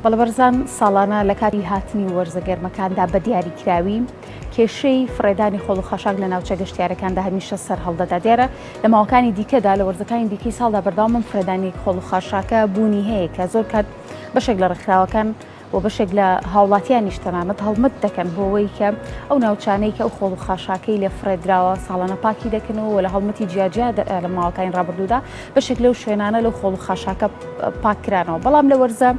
بەڵێ بەڕێزان ساڵانە لە کاتی هاتنی وەرزە گەرمەکاندا بە دیاریکراوی کێشەی فڕێدانی خۆڵ و خاشاک لە ناوچە گەشتیارەکاندا هەمیشە سەر هەڵدەدا دیارە لە ماوەکانی دیکەدا لە وەرزەکانی دیکەی ساڵدا بەردەوام ئەم فڕێدانی خۆڵ و خاشاکە بوونی هەیە کە زۆر کات بەشێک لە ڕێکخراوەکان و بەشێک لە هاوڵاتیانیش تەنانەت هەڵمەت دەکەن بۆ ئەوەی کە ئەو ناوچانەی کە ئەو خۆڵ و خاشاکەی لێ فڕێدراوە ساڵانە پاکی دەکەنەوە و لە هەڵمەتی جیاجیا لە ماوەکانی ڕابردوودا بەشێک لەو شوێنانە لەو خۆڵ و خاشاکە پاک کرانەوە بەڵام لە وەرزە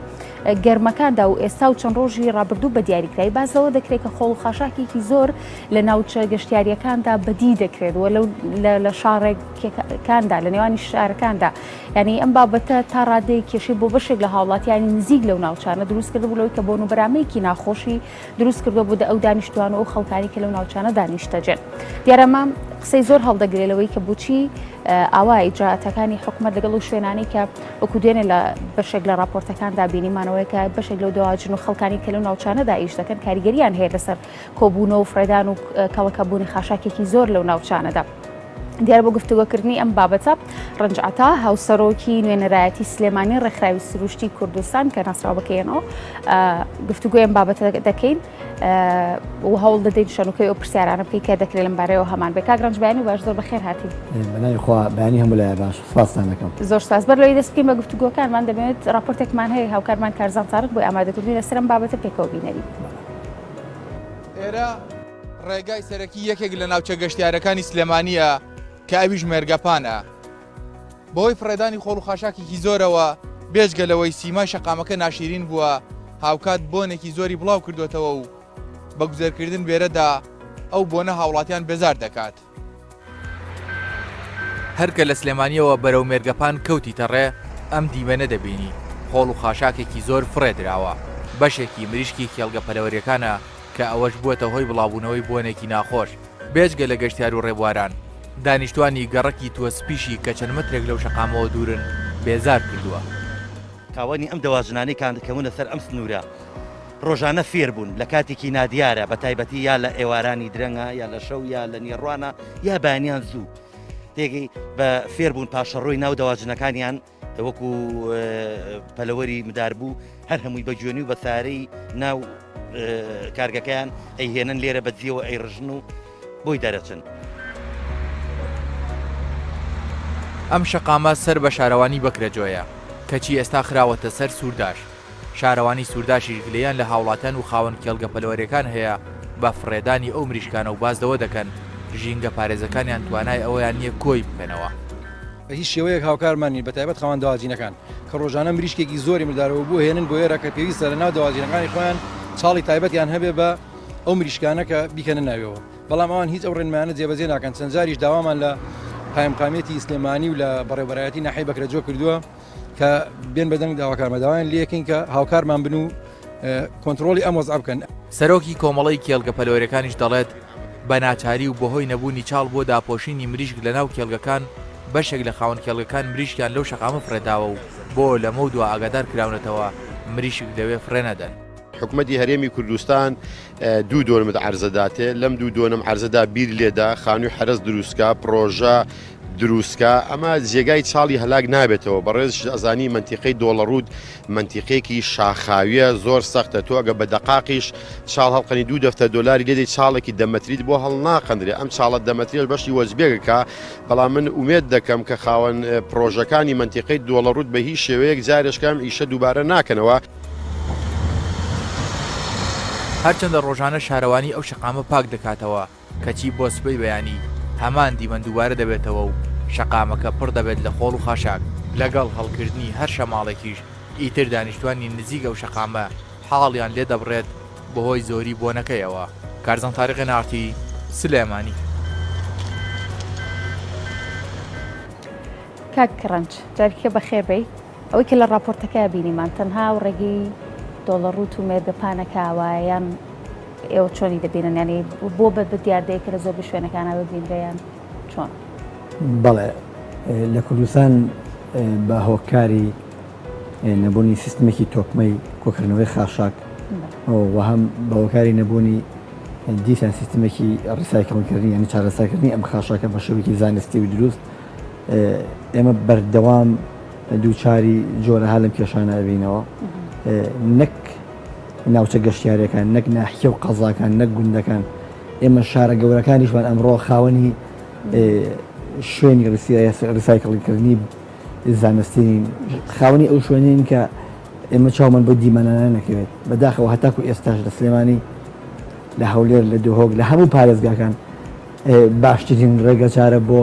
گەرمەکاندا و ئێستا و چەند ڕۆژی ڕابردوو بە دیاریکراوی باس لەوە دەکرێت کە خۆڵ و خاشاکێکی زۆر لە ناوچە گەشتیاریەکاندا بەدی دەکرێت و لە شارێکاندا لە نێوانی شارەکاندا یانی ئەم بابەتە تا ڕادەیەک کێشەی بۆ بەشێک لە هاوڵاتیانی نزیک لەو ناوچانە دروست کردبوو لەوەی کە بۆن و بەرامەیەکی ناخۆشی دروست کردووە بۆ ئەو دانیشتوان و ئەو خەڵکانی کە لەو ناوچانەدا نیشتەجێن. دیارە ئەمە قسەی زۆر هەڵدەگرێت لەوەی کە بۆچی ئاوا ئیجرائاتەکانی حکومەت لەگەڵ ئەو شوێنانەی کە وەکو دوێنێ لە بەشێک لە راپۆرتەکاندا بینیمانەوەی کە بەشێک لەو دەواجن و خەڵکانی کە لەو ناوچانەدا ئیش دەکەن کاریگەریان هەیە لەسەر کۆبوونەوە و فڕێدان و کەڵەکەبوونی خاشاکێکی زۆر لەو ناوچانەدا. دیارە بۆ گفتوگۆکردنی ئەم بابەتە ڕەنج عەتا هاوسەرۆکی نوێنەرایەتی سلێمانی ڕێکخراوی سروشتی کوردستان کە ناسراوە بکەینەوە گفتوگۆی ئەم بابەتە دەکەین و هەوڵ دەدەین شەنوکەی ئەو پرسیارانە بکەین کە دەکرێت لەم بارەیەوە هەمان بێ کاک ڕەنج بەیانی باش زۆر بەخێر هاتی بەناوی خوا بەیانی هەموو لایە باش سپاستان دەکەم زۆر سپاس بەر لەوەی دەست بکەین بە گفتوگۆکانمان دەمەوێت راپۆرتێکمان هەیە هاوکارمان کارزان تارق بۆی ئامادەکردووی لەسەر ئەم بابەتە پێکەوە بینەری ئێرە ڕێگای سەرەکی یەکێک لە ناوچە گەشتیارەکانی سلێمانییە کە ئەویش مێرگەپانە. بەهۆی فڕێدانی خۆڵ و خاشاکێکی زۆرەوە، بێجگە لەوەی سیمای شەقامەکە ناشیرین بووە، هاوکات بۆنێکی زۆری بڵاو کردووەتەوە و بە گوزەرکردن بێرەدا ئەو بۆنە هاوڵاتیان بێزار دەکات. هەر کە لە سلێمانییەوە بەرەو مێرگەپان کەوتیتە ڕێ، ئەم دیمەنە دەبینی، خۆڵ و خاشاکێکی زۆر فڕێ دراوە، بەشێکی مریشکی کێڵگە پەلەوەرییەکانە کە ئەوەش بووەتە هۆی بڵاوبوونەوەی بۆنێکی ناخۆش، بێجگە لە گەشتیار و ڕێبواران، دانیشتوانی گەڕەکی تووەسپیشی کە چەند مەترێک لەو شەقامەوە دوورن، بێزار کردووە. خاوەنی ئەم دەواجنانەی کە دەکەونە سەر ئەم سنوورە ڕۆژانە فێر بوون لە کاتێکی نادیارە بە تایبەتی یا لە ئێوارانی درەنگە یا لە شەو یا لە نیڕوانە یا بەیانیان زوو تێگەی بە فێر بوون پاشەڕۆی ناو دەواجنەکانیان وەکو پەلەوەری مدار بوو هەر هەمووی بە گوێنی و بە سارەی ناو کارگەکەیان ئەیهێنن لێرە بە جیەوە ئەیڕژن و بۆی دەرەچن. ئەم شەقامە سەر بە شارەوانی بەکرەجۆیە، کەچی ئێستا خراوەتە سەر سوورداش. شارەوانی سوورداشیش گلەییان لە هاوڵاتیان و خاوەن کێڵگە پەلەوەریەکان هەیە بە فڕێدانی ئەو مریشکانە و باس لەوە دەکەن ژینگە پارێزەکانیان توانای ئەوەیان نییە کۆی بکەنەوە. بە هیچ شێوەیەک هاوکارمان نین، بەتایبەت خاوەن دەواجینەکان، کە ڕۆژانە مریشکێکی زۆری مردارەوە بۆ هێنن بۆ ئێرە کە پێویستە لە ناو دەواجینەکانی خۆیان چاڵی تایبەتیان هەبێ بە ئەو مریشکانە کە بیکەنە ناویەوە، بەڵام ئەوان هیچ ئەو ڕێنمایانە جێبەجێ ناکەن، چەند جاریش داوامان لە قایمقامیەتی سلێمانی و لە بەڕێوەبەرایەتی ناحیەی بەکرەجۆ کردووە کە بێن بەدەنگ داواکارمان، داوایان لێکەین کە هاوکارمان بن و کۆنترۆڵی ئەم وەزعە بکەن. سەرۆکی کۆمەڵەی کێڵگە پەلەوەریەکانیش دەڵێت، بە ناچاری و بەهۆی نەبوونی چاڵ بۆ داپۆشینی مریشک لەناو کێڵگەکان، بەشێک لە خاوەن کێڵگەکان مریشکیان لەو شەقامە فڕێداوە و بۆ لەمەودوا ئاگادار کراونەتەوە مریشک لەوێ فڕێنەدەن. حکومەتی هەرێمی کوردستان دوو دۆنمت عەرزە داتێ، لەم دوو دۆنم عەرزەدا بیر لێدا خانووی حەرەس دروستکا، پڕۆژە دروستکا، ئەمە جێگای چاڵی هەلاک نابێتەوە، بەڕێزیشت ئەزانی مەنتیقەی دۆڵەڕووت مەنتیقەیەکی شاخاویە زۆر سەختە، تۆ ئەگە بە دەقاقیش چاڵ هەڵقەنی دوو دەفتەر دۆلاری لێدەی چاڵێکی دە مەتریت بۆ هەڵناقەندرێ، ئەم چاڵە دە مەتریەش بەشی وەجبێکە، بەڵام من ئومێد دەکەم کە خاوەن پڕۆژەکانی مەنتیقەی دۆڵەڕووت بە هیچ شێوەیەک جارێشکە ئەم ئیشە دووبارە ناکەنەوە. هەرچەندە ڕۆژانە شارەوانی ئەو شەقامە پاک دەکاتەوە، کەچی بۆ سبەی بەیانی هەمان دیمەن دووبارە دەبێتەوە و شەقامەکە پڕ دەبێت لە خۆڵ و خاشاک، لەگەڵ هەڵکردنی هەر شەماڵێکیش ئیتر دانیشتوانی نزیک ئەو شەقامە حاڵیان لێ دەبڕێت بەهۆی زۆری بۆنەکەیەوە. کارزان تاریق ئێن ئاڕ تی، سلێمانی. کاک ڕەنج جارێکە بەخێر بێی. ئەوەی کە لە ڕاپۆرتەکەیا بینیمان تەنها ئەو ڕێگەی دۆڵەڕووت و مێرگە پانەکە وایە یان ئێوە چۆنی دەبینن یانی بۆ بە دیاردەیە کە لە زۆربەی شوێنەکانە ببینرێ یان چۆن؟ بەڵێ لە کوردستان بە هۆکاری نەبوونی سیستمێکی تۆکمەی کۆکردنەوەی خاشاک و هەم بە هۆکاری نەبوونی دیسان سیستمێکی recycling کردنی یانی چارەسەرکردنی ئەم خاشاکە بە شێوەیەکی زانستی و دروست ئێمە بەردەوام دووچاری جۆرەها لەم کێشانە ئەبینەوە. نەک ناوچە گەشتیارەکان نەک ناحیە و قەزاکان نەک گوندەکان ئێمە شارە گەورەکانیشمان ئەمڕۆ خاوەنی شوێنی ڕیسایکڵکردنی زانستین خاوەنی ئەو شوێنین کە ئێمە چاومان بۆ دیمەنانە نەکەوێت بەداخەوە هەتاکو ئێستاش لە سلێمانی لە هەولێر لە دهۆک لە هەموو پارێزگاکان باشترین ڕێگەچارە بۆ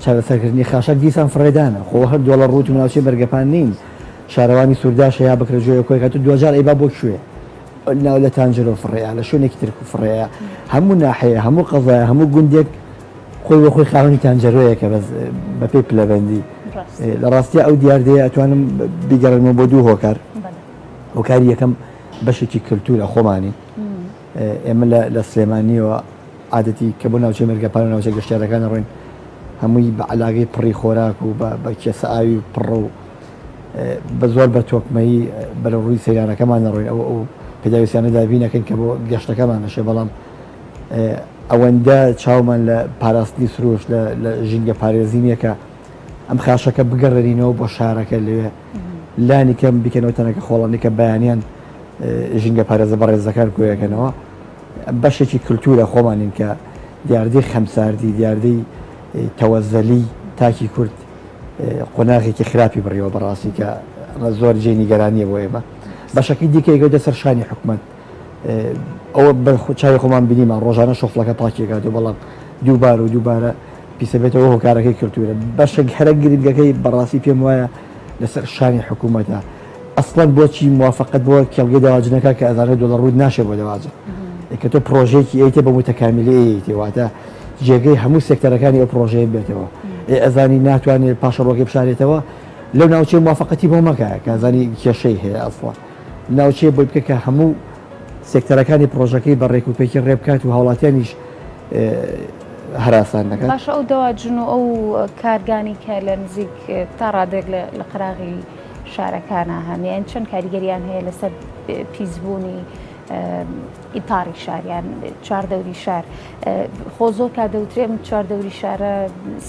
چارەسەرکردنی خاشاک دیسان فڕێدانە خۆ هەر دۆڵە ڕووت و ناوچەی بەرگەپان نین شارەوانی سورداشە یا بکرە جۆیە کۆی کات و دوجار ئەیبا بۆ کوێ ناو لە تانجەرۆ فڕێیە لە شوێنێکی تر فڕێیە هەموو ناحەیە هەموو قەزایە هەموو گوندێک خۆی بۆ خۆی خاوەنی تانجەرۆیەکە بەس بەپێی پلەبەندی لە ڕاستیا ئەو دیاردەیە ئەتوانم بیگەڕێنمەوە بۆ دوو هۆکار هۆکاری یەکەم بەشێکی کللتورە خۆمانی ئێمە لە سلێمانیەوە عادەتی کە بۆ ناوچەی مەرگەپان و ناوچە گەشتیارەکان ڕۆین هەمووی بە علاگەی پڕی خۆراک و بە کێسە ئاوی پڕ و بە زۆر بە تۆکمەیی بەرەو ڕووی سەیرانەکەمان دەڕۆین ئەو ئەو پێداویستیانە دابینەکەین کە بۆ گەشتەکەمان نەشێ بەڵام ئەوەندە چاومان لە پاراستنی سروشت لە ژینگە پارێزی نییە کە ئەم خاشەکە بگەڕێنینەوە بۆ شارەکە لەوێ لانی کەم بیکەنەوە تەنەکە خۆڵانی کە بەیانیان ژینگە پارێزە بەڕێزەکان کۆیەکەنەوە بەشێکی کللتورە خۆمانین کە دیاردەی خەمساردی دیاردەی تەوەزەلی تاکی کورد قۆناغێکی خراپی بڕیوە بەڕاستی کە ئەمە زۆر جێی نیگەرانیە بۆ ئێمە بەشەکەی دیکە یەکەوتە سەر شانی حکومەت ئەوە بە چاوی خۆمان بینیمان ڕۆژانە شۆفڵەکە پاکیەکات و بەڵام دووبارە و دووبارە پیسەبێتەوە هۆکارەکەی کللتورە بەشێک هەرە گرنگەکەی بەڕاستی پێم وایە لەسەر شانی حکوومەتە ئەسڵەن بۆچی موافقت بۆ کێڵگەی دەواجنەکە کە ئەزانێت دۆڵە ڕووت ناشێ بۆ دەواجن کە تۆ پرۆژەیەکی ئەیتێ بە متەکامیلی ئەیتێ واتە جێگەی هەموو سێکتەرەکانی ئەو پرۆژەیە بێتەوە ئێ ئەزانی ناتوانێت پاشەڕۆکەی بشارێتەوە لەو ناوچەی موافقەتی بۆ مەکە کە ئەزانی کێشەی هەیە ئەسڵا ناوچەیە بۆی بکە کە هەموو سێکتەرەکانی پرۆژەکەی بە ڕێک و پێکی ڕێ بکات و هاوڵاتیانیش هەراسان نەکات. باشە ئەو دەواجن و ئەو کارگانی کە لە نزیک تا ڕادەیەک لە قەراغی شارەکانە هەن یان چەند کاریگەریان هەیە لەسەر پیسبوونی ئیتاری شار یان چواردەوری شار خۆ زۆر کات دەوترێم چواردەوری شارە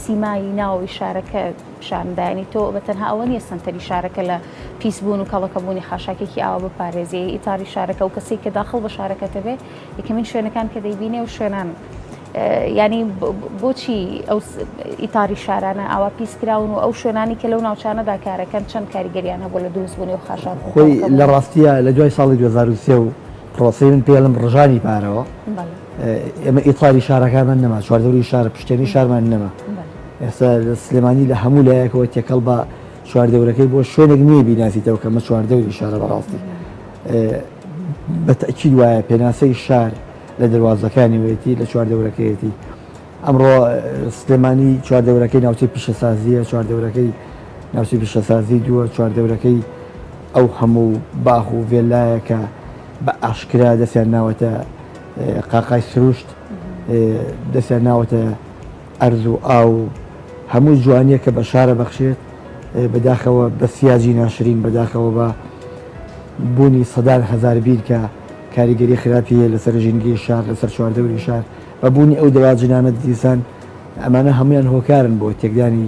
سیمایی ناوەوەی شارەکە پیشاندانی تۆ بە تەنها ئەوە نییە سنتەری شارەکە لە پیسبوون و کەڵەکەبوونی خاشاکێکی ئاوا بپارێزی ئیتاری شارەکە و کەسێک کە داخڵ بە شارەکە دەبێ یەکەمین شوێنەکان کە دەیبینێ و شوێنان ینی بۆچی ئەو ئیتاری شارانە ئاوا پیس کراون و ئەو شوێنانی کە لەو ناوچانەدا کارەکەن چەند کاریگەریان هەبوو لە دروستبوونی و خاشاک خۆی لە ڕاستیە لە دوای ساڵی 2023 و پرۆسەی من پێڵم ڕژانی پارەوە ئێمە ئیتاری شارەکانمان نەما چواردەوری شار پشتێنی شارمان نەما ئێستا لە سلێمانی لە هەموو لایەکەوە تێکەڵ بە چواردەورەکەی بۆ شوێنێک نییە بیناسیتەوە کە مە چواردەوری شارە بەڕاستی بە تەئکید وایە پێناسەی شار لە دەروازەکانیوەیەتی لە چواردەورەکەیەتی ئەمڕۆ سلێمانی چواردەورەکەی ناوچەی پیشەسازیە چواردەورەکەی ناوچەی پیشەسازی دووە چواردەورەکەی ئەو هەموو باخ و ڤێلایە کە بە ئاشکرا دەستیان ناوەتە قاقای سروشت دەستیان ناوەتە ئەرز و ئاو و هەموو جوانیە کە بە شارە بەخشێت بەداخەوە بە سیاجی ناشرین بەداخەوە بە بوونی سەدان هەزار بیر کە کاریگەری خراپی هەیە لەسەر ژینگەی شار لەسەر چواردەوری شار بە بوونی ئەو دەواجنانە دیسان ئەمانە هەمویان هۆکارن بۆ تێکدانی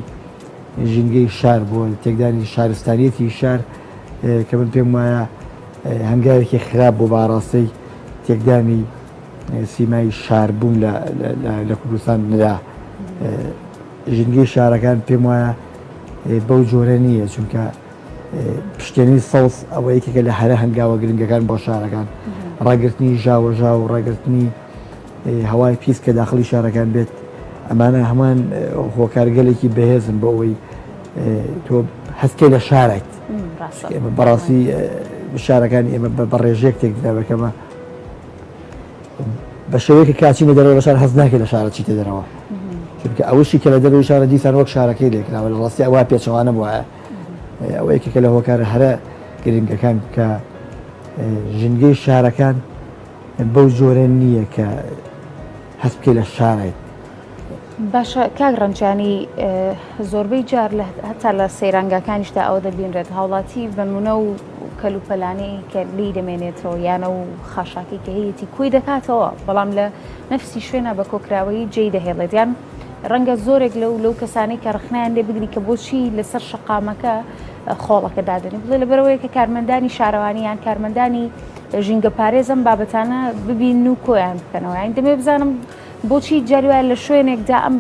ژینگەی شار بۆ تێکدانی شارستانیەتی شار کە من پێم وایە هەنگاوێکی خراپ بۆ باڕاستەی تێکدانی سیمای شاربوون لە کوردستان نرا ژینگەی شارەکان پێم وایە بەو جۆرە نییە چونکە پشتێنەی سەوز ئەوە یەکێکە لە هەرە هەنگاوە گرنگەکان بۆ شارەکان ڕاگرتنی ژاوەژاو و ڕاگرتنی هەوای پیس کە داخلی شارەکان بێت ئەمانە هەمان هۆکارگەلێکی بەهێزن بۆ ئەوەی تۆ هەستکەی لە شارێت بەڕاستی شارەکانی ئێمە بە ڕێژەیەک تێکدراوەکەمە بە شێوەیەکی کاچینە دەرەوە لە شار هەست ناکەی لە شارە چیتە دەرەوە چونکە ئەوەشی کە لە دەرەوەی شارە دیسان وەک شارەکەی لێکراوە لە ڕاستی ئەوە پێچەوانە بووایە ئەوە یەکێکە لە هۆکارە هەرە گرنگەکان کە ژینگەی شارەکان بەو جۆرە نییە کە هەست بکەی لە شارێت. باشە کاک ڕەنجانی زۆربەی جار هەتا لە سەیرانگاکانیشدا ئەوە دەبینرێت هاوڵاتی بەنمونە و کەلوپەلانەی کە لی دەمێنێتەوە یانە و خاشاکی کە هەیەی کۆی دەکاتەوە بەڵام لە نەفسی شوێنە بە کۆکراوەیی جێی دەهێڵێت یان. ڕەنگە زۆرێک لەو لەو کەسانەی کە ڕخنیان لێ بگری کە بۆچی لەسەر شەقامەکە خۆڵەکە دادەنێ بڵێ لەبەرەوەیە کە کارمەندانی شارەوانی یان کارمەندانی ژینگە پارێزم بابەتانە ببین و کۆیان بکەنەوە یان دەمێ بزانم بۆچی جاری وایە لە شوێنێکدا ئەم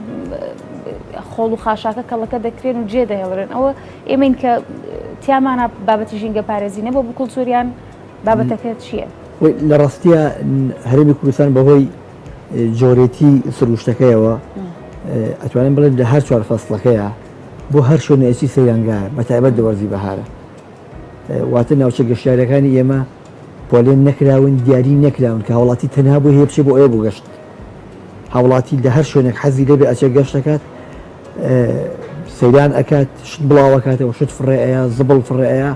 خۆڵ و خاشاکە کەڵەکە دەکرێن و جێ دەهێڵرێن ئەوە ئێمەین کە تیامانە بابەتی ژینگە پارێزی نەبوو بۆ کولتوریان بابەتەکە چییە؟ لە ڕاستیە هەرێمی کوردستان بەهۆی جۆرێتی سروشتەکەیەوە ئەتوانم بڵێن لە هەر چوار فەسڵەکەیە بۆ هەر شوێنێکی سەیرانگایە بە تایبەت لە وەرزی بەهارە واتە ناوچە گەشتیارەکانی ئێمە پۆلێن نەکراون، دیاری نەکراون کە هاوڵاتی تەنها بۆی هەیە بچێ بۆ ئەوێ بۆ گەشت. هاوڵاتی لە هەر شوێنێک حەزی لێبێ ئەچێ گەشت ئەکات، سەیران ئەکات، شت بڵاو ئەکاتەوە، شت فڕێ ئەیا، زبڵ فڕێ ئەیا.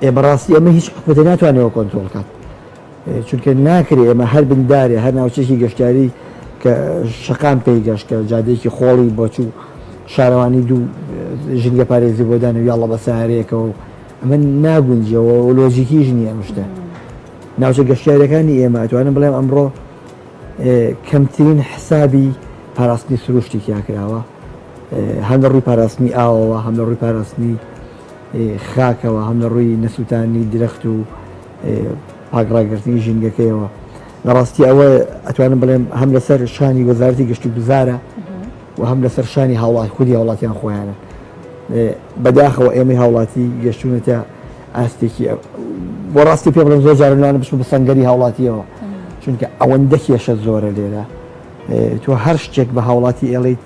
ئێ بەڕاستی ئەمە هیچ حکومەتێ ناتوانێەوە کۆنترۆڵ کات. چونکە ناکرێ ئێمە هەر بندارێ هەر ناوچێکی گەشتیاری کە شەقام پێی گەشت کە جادەیەکی خۆڵی بۆ چوو شارەوانی دوو ژینگە پارێزی بۆ دانە یاڵە بە سارەیەکەوە و ئەمە ناگونجێ و لۆجیکیش نییە ئەم شتە. ناوچە گەشتیاریەکانی ئێمە ئەتوانم بڵێم ئەمڕۆ کەمترین حسابی پاراستنی سروشتی تیا کراوە هەم لە ڕووی پاراستنی ئاوەوە هەم لە ڕووی پاراستنی خاکەوە هەم لە ڕووی نەسووتانی درەخت و پاکڕاگرتنی ژینگەکەیەوە لە ڕاستی ئەوە ئەتوانم بڵێم هەم لەسەر شانی وەزارەتی گەشت و گوزارە و هەم لەسەر شانی هاوڵاتی خودی هاوڵاتیان خۆیانە بەداخەوە ئێمەی هاوڵاتی گەشتونەتە ئاستێکی بۆ ڕاستی پێ بڵێم زۆر جارم لەوانە بچمە بە سەنگەری هاوڵاتیەوە چونکە ئەوەندە کێشە زۆرە لێرە تۆ هەر شتێک بە هاوڵاتی ئێڵیت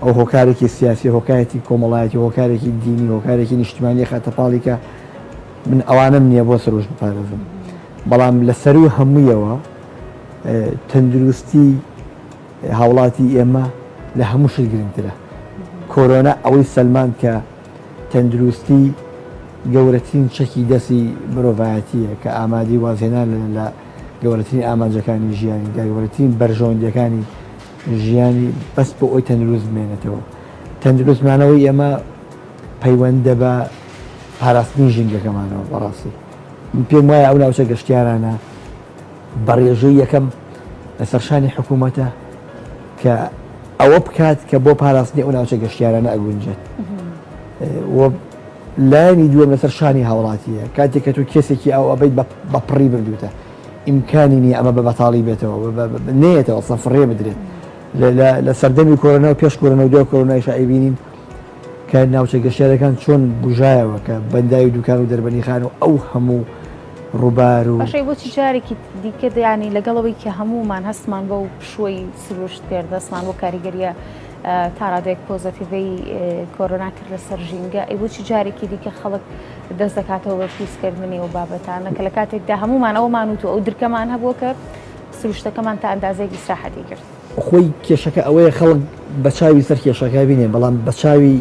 ئەو هۆکارێکی سیاسی هۆکایەتی کۆمەڵایەتی هۆکارێکی دینی هۆکارێکی نیشتمانی خاتە پاڵی کە من ئەوانم نییە بۆ سروشت بپارێزم بەڵام لە سەروو هەموویەوە تەندروستی هاوڵاتی ئێمە لە هەموو شت گرنگترە. کۆرۆنا ئەوەی سەلماند کە تەندروستی گەورەترین چەکی دەستی مرۆڤایەتییە کە ئامادەی وازهێنان لە گەورەترین ئامانجەکانی ژیانی، گەورەترین بەرژەوەندییەکانی ژیانی بەس بۆ ئەوەی تەندروست بمێنێتەوە. تەندروست مانەوەی ئێمە پەیوەندە بە پاراستنی ژینگەکەمانەوە. بەڕاستی من پێم وایە ئەو ناوچە گەشتیارانە بە ڕێژەی یەکەم لەسەر شانی حکوومەتە کە ئەوە بکات کە بۆ پاراستنی ئەو ناوچە گەشتیارانە ئەگونجێت و لایەنی دووەم لەسەر شانی هاوڵاتیە کاتێک کە تۆ کێسێکی ئەو ئەبیت بە پڕی بردوتە ئیمکانی نییە ئەمە بە بەتاڵی بێتەوە نێتەوە سەفڕێ بدرێت لە سەردەمی کۆرۆنا و پێش کۆرۆنا و دوای کۆرۆنایش ئەیبینین کە ناوچە گەشتیارەکان چۆن بوژایەوە کە بەنداوی دوکان و دەربەنیخان و ئەو هەموو ڕووبار و. باشە بۆچی جارێکی دیکە یانی لەگەڵ ئەوەی کە هەموومان هەستمان بەو پشووەی سروشت کرد هەستمان بۆ کاریگەریە تا ڕادەیەک پۆزەتیڤەی کۆرۆنا کرد لەسەر ژینگە ئەی بۆچی جارێکی دیکە خەڵک دەست دەکاتەوە بە پیسکردنی ئەو بابەتانە کە لە کاتێکدا هەموومان ئەومان وت و ئەو درکەمان هەبووە کە سروشتەکەمان تا ئەندازەیەک ئیسراحەتی کرد. خۆی کێشەکە ئەوەیە خەڵک بە چاوی سەر کێشەکە بینێ بەڵام بە چاوی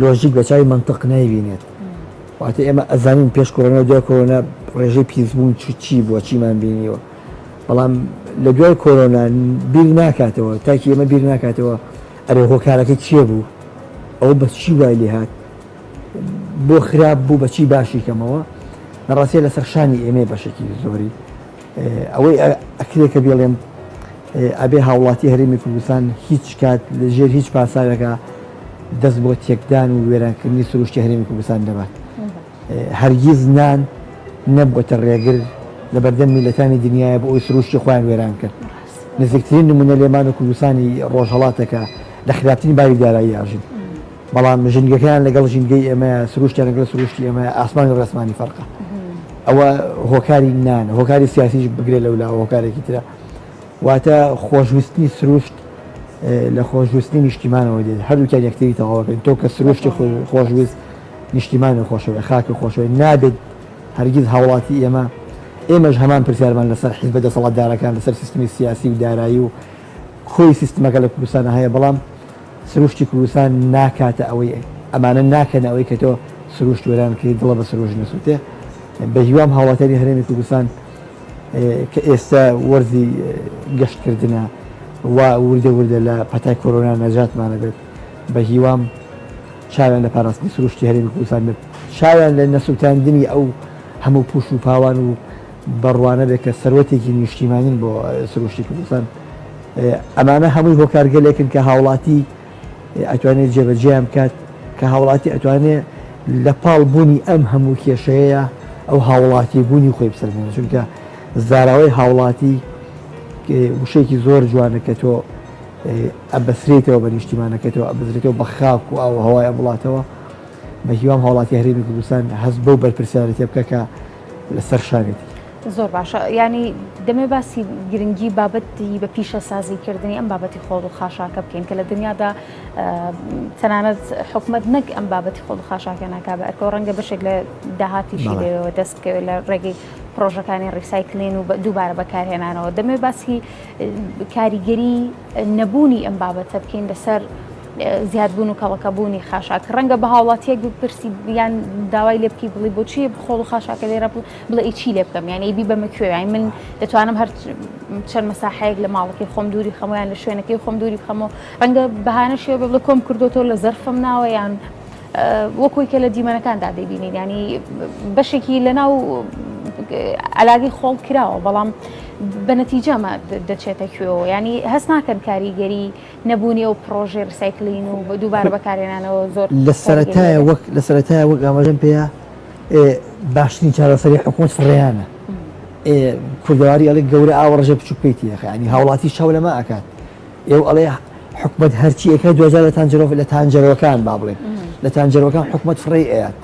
لۆژیک بە چاوی مەنتق نایبینێت واتە ئێمە ئەزانین پێش کۆرۆنا و دوای کۆرۆنا ڕێژەی پیسبوون چی بووە چیمان بینیوە بەڵام لە دوای کۆرۆنا بیر ناکاتەوە تاکی ئێمە بیر ناکاتەوە ئەرێ هۆکارەکەی چیە بوو ئەو بە چی وای لێ هات بۆ خراپ بوو بەچی باشی کەمەوە لە ڕاستیە لەسەر شانی ئێمەی بەشێکی زۆری ئەوەی ئەکرێ کە بێڵێم ئەبێ هاوڵاتی هەرێمی کوردستان هیچ کات لە ژێر هیچ پاساوێکا دەست بۆ تێکدان و وێرانکردنی سروشتی هەرێمی کوردستان نەبات. هەرگیز نان نەبووەتە ڕێگر لە بەردەم میللەتانی دنیایە بۆ ئەوەی سروشتی خۆیان وێران بکەن. نزیکترین نمونە لێمان و کوردستانی ڕۆژهەڵاتە کە لە خراپترین باری دارایی ئەژین. بەڵام ژینگەکەیان لەگەڵ ژینگەی ئێمەیە، سروشتیان لەگەڵ سروشتی ئێمەیە، ئاسمانی ڕێسمانی فەرقە. ئەوە هۆکاری نانە، هۆکاری سیاسیش بگرێ لەولاوە هۆکارێکی ترە. واتە خۆشویستنی سروشت لە خۆشویستنی نیشتیمانەوە دێت، هەردووکیان یەکتری تەواوەکەن. تۆ کە سروشتی خۆشویست نیشتیمانی خۆشەوێ، خاکی خۆشەوێ، نابێت هەرگیز هاوڵاتی ئێمە، ئێمەش هەمان پرسیارمان لەسەر حیزبە دەسەڵاتدارەکان، لەسەر سیستمی سیاسی و دارایی و کۆی سیستمەکە لە کوردستانا هەیە، بەڵام سروشتی کوردستان ناکاتە ئەوەی ئەمانە ناکەنە ئەوەی کە تۆ سروشت وێران بکەی دڵە بە سروشت نەسووتێ بە هیوام هاوڵاتیانی هەرێمی کوردستان کە ئێستا وەرزی گەشتکردنە و وردە وردە لە پەتای کۆرۆنا نەجاتمانە بێت بە هیوام چاویان لە پاراستنی سروشتی هەرێمی کوردستان بێت چاویان لە نەسووتاندنی ئەو هەموو پوش و پاوان و بەڕوانە بێت کە سەروەتێکی نیشتیمانین بۆ سروشتی کوردستان. ئەمانە هەمووی هۆکارگەلێکن کە هاوڵاتی ئەتوانێت جێبەجێیان بکات کە هاوڵاتی ئەتوانێت لە پاڵ بوونی ئەم هەموو کێشەیە ئەو هاوڵاتی بوونی خۆی بسەلمێنێت چونکە زاراوەی هاوڵاتی وشەیەکی زۆر جوانە کە تۆ ئەبەسرێتەوە بە نیشتیمانەکەتەوە ئەبزرێتەوە بە خاک و ئاو هەوای ئەم وڵاتەوە بە هیوام هاوڵاتی هەرێمی کوردستان هەست بەو بەرپرسیارێتیە بکە کە لەسەر شانێتی. زۆر باشە یانی دەمێ باسی گرنگی بابەتی بە پیشەسازی کردنی ئەم بابەتی خۆڵ و خاشاکە بکەین کە لە دنیادا تەنانەت حکومت نەک ئەم بابەتی خۆڵ و خاشاکە ناکا بە ئەرکەوە ڕەنگە بەشێک لە داهاتیشی لەوێوە دەست بکەوێت لە ڕێگەی پرۆژەکانی recycling و دووبارە بەکارهێنانەوە دەمێ باسی کاریگەری نەبوونی ئەم بابەتە بکەین لەسەر زیادبوون و کەڵەکەبوونی خاشاک ڕەنگە بە هاوڵاتیەک بپرسی یان داوای لێ بکەی بڵی بۆچی خۆڵ و خاشاکە لێرە بڵێ ئی چی لێ بکەم یان ئی بیبەمە کوێ یانی من دەتوانم هەر چەند مەساحەیەک لە ماڵەکەی خۆم دووری خەمەوە یان لە شوێنەکەی خۆم دووری بخەمەوە ڕەنگە بەهانەشیەوە بێ بڵێ کۆم کردوتەوە لە زەرفم ناوە یان وەکوی کە لە دیمەنەکاندا دەیبینین ینی بەشێکی لەناو علاگەی خۆڵ کراوە بەڵام بە نەتیجەمە دەچێتە کوێەوە ینی هەست ناکەن کاریگەری نەبوونی ئەو پرۆژەی recycling و دووبارە بەکارهێنانەوە زۆر لە سەرەتایە وەک لە سەرەتایە وەک ئاماژەم پێیە باشترین چارەسەری حکوومەت فڕێیانە کوردەواری ئەڵێ گەورە ئاوە ڕژێ بچوک پێی تێخە ینی هاوڵاتی چاو لەمە ئەکات ئێو ئەڵێ حکومت هەرچی ئەکات دوجار لە تانجەرۆ لە تانجەرۆکان با بڵێن لە تانجەرۆکان حکومت فڕێی ئەیات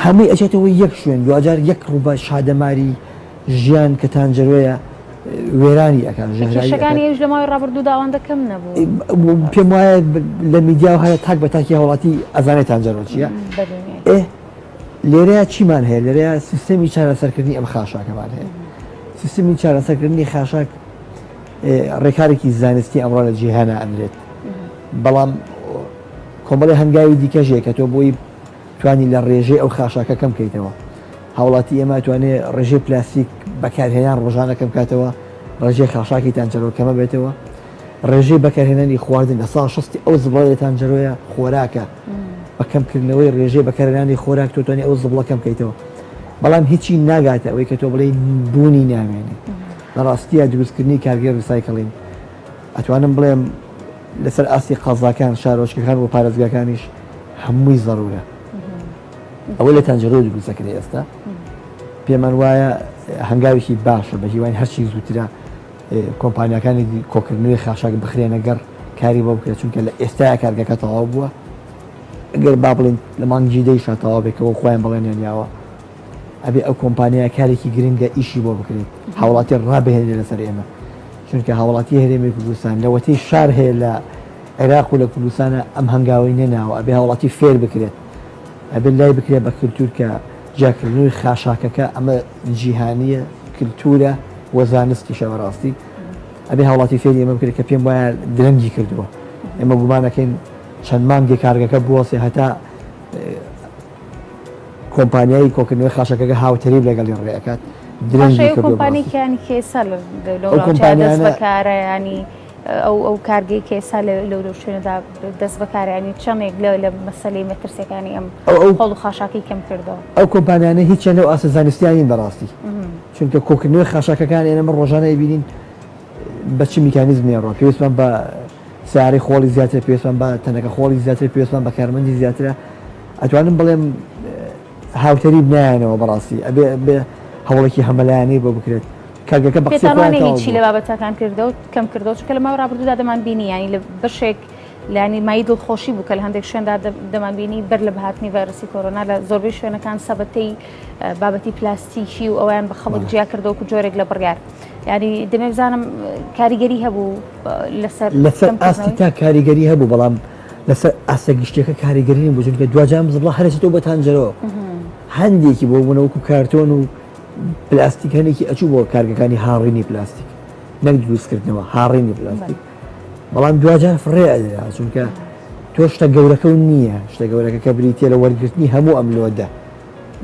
هەمووی ئەچێتەوە یەک شوێن دوجار یەک ڕووبە شادەماری ژیان کە تانجەرۆیە وێرانی ئەکات ژەهراوی کێشەکانی ئەویش لە ماوەی ڕابردوودا ئەوەندە کەم نەبوو. پێم وایە لە میدیا و هەیە تاک بە تاکی هاوڵاتی ئەزانێت تانجەرۆ چییە. ئێ لێرەیە چیمان هەیە لێرەیە سیستەمی چارەسەرکردنی ئەم خاشاکەمان هەیە سیستمی چارەسەرکردنی خاشاک ڕێکارێکی زانستی ئەمڕۆ لە جیهانە ئەنرێت بەڵام کۆمەڵی هەنگاوی دیکەژێ کە تۆ بۆی توانی لە ڕێژەی ئەو خاشاکە کەم کەیتەوە. هاوڵاتی ئێمە ئەتوانێ ڕێژەی پلاستیک بەکارهێنان ڕۆژانە کەم کاتەوە، ڕێژەی خاشاکی تانجەرۆ کەمە بێتەوە، ڕێژەی بەکارهێنانی خواردن لە سا شەستی ئەو زبڵە لە تانجەرۆیە خۆراکە، بە کەمکردنەوەی ڕێژەی بەکارهێنانی خۆراک تۆ توانی ئەو زبڵە کەم کەیتەوە. بەڵام هیچی ناگاتە ئەوەی کە تۆ بڵێی بوونی نامێنێ. لە ڕاستییا دروستکردنی کارگەی recycling ئەتوانم بڵێم لەسەر ئاستی قەزاکان، شارۆچکەکان و پارێزگاکانیش هەمووی زەرورە. ئەوەی لە تانجەرۆ دروست دەکرێت ئێستا پێمان وایە هەنگاوێکی باشە بە هیواین هەرچی زووترە کۆمپانیاکانی کۆکردنەوەی خاشاک بخرێنە گەڕ کاری بۆ بکرێت چونکە لە ئێستایا کارگەکە تەواو بووە ئەگەر با بڵین لە مانگی دەیشا تەواو بێت کەەوە خۆیان بەڵێنیان یاوە ئەبێ ئەو کۆمپانیا کارێکی گرنگە ئیشی بۆ بکرێت هاوڵاتی ڕابهێنێ لەسەر ئێمە چونکە هاوڵاتی هەرێمی کوردستان لەوەتەی شار هەیە لە عێراق و لە کوردستانە ئەم هەنگاوەی نەناوە ئەبێ هاوڵاتی فێر بکرێت ئەبێت لای بکرێت بە کلتور کە جیاکردنەوەی خاشاکەکە ئەمە جیهانیە کلتورە و زانستیشە بەڕاستی ئەبێ هاوڵاتی فێری ئێمە بکرێت کە پێم وایە درەنگی کردووە ئێمە گومانەکەین چەند مانگێک کارگەکە بوەسێ هەتا کۆمپانیای کۆکردنەوەی خاشەکەکە هاوتەریب لەگەڵی ڕێ ئەکات درەنگی کردووە کۆمپانیکیانی کێسا لەو دەست بەکارە ینی ئەو ئەو کارگەی کە ئێستا لەو لەو شوێنەدا دەست بەکارانی چەندێک لە لە مەسەلەی مەترسیەکانی ئەم ئەو خۆڵ و خاشاکەی کەم کردەوە؟ ئەو کۆمپانیانە هیچیان لەو ئاستە زانستیان نین بەڕاستی چونکە کۆکردنەوەی خاشاکەکان ئێمە ڕۆژانە ئەیبینین بە چ میکانیزمێ ڕۆ پێویستمان بە سیارەی خۆڵی زیاتر پێویستمان بە تەنەکە خۆڵی زیاتر پێویستمان بە کارمەندی زیاترە ئەتوانم بڵێم هاوتەریب نایەنەوە بەڕاستی ئەبێ بێ هەوڵێکی هەمەلایەنەی بۆ بکرێت کارگەکە بە قسەی خۆیان پێتان وانیە تەواو هیچی بووە. لە بابەتەکان کردەوە کەم کردەوە چونکە لە ماوەی ڕابردوودا دەمان بینی یانی لە بەشێک لانی مای دڵخۆشی بوو کە لە هەندێک شوێندا دەمان بینی بەر لە بەهاتنی ڤایرۆسی کۆرۆنا لە زۆربەی شوێنەکان سەبەتەی بابەتی پلاستیکی و ئەویان بە خەڵک جیا کردەوە و جۆرێک لە بڕیار یانی دەمێ بزانم کاریگەری هەبوو لەسەر لەسەر ئاستی تا کاریگەری هەبوو بەڵام لەسەر ئاستە گشتیەکە کاریگەری نەبوو چونکە دواجار زبڵە هەر ئەچێتەوە بە تانجەرەوە هەندێکی بۆ بوونە وەکو کارتۆن و پلاستیک هەندێکی ئەچوو بۆ کارگەکانی هاڕینی پلاستیک نەک دروستکردنەوە هاڕینی پلاستیک بەڵام دواجار فڕێ ئەدرا چونکە تۆ شتە گەورەکە و نییە شتە گەورەکە کە بریتە لە وەرگرتنی هەموو ئەم لۆدە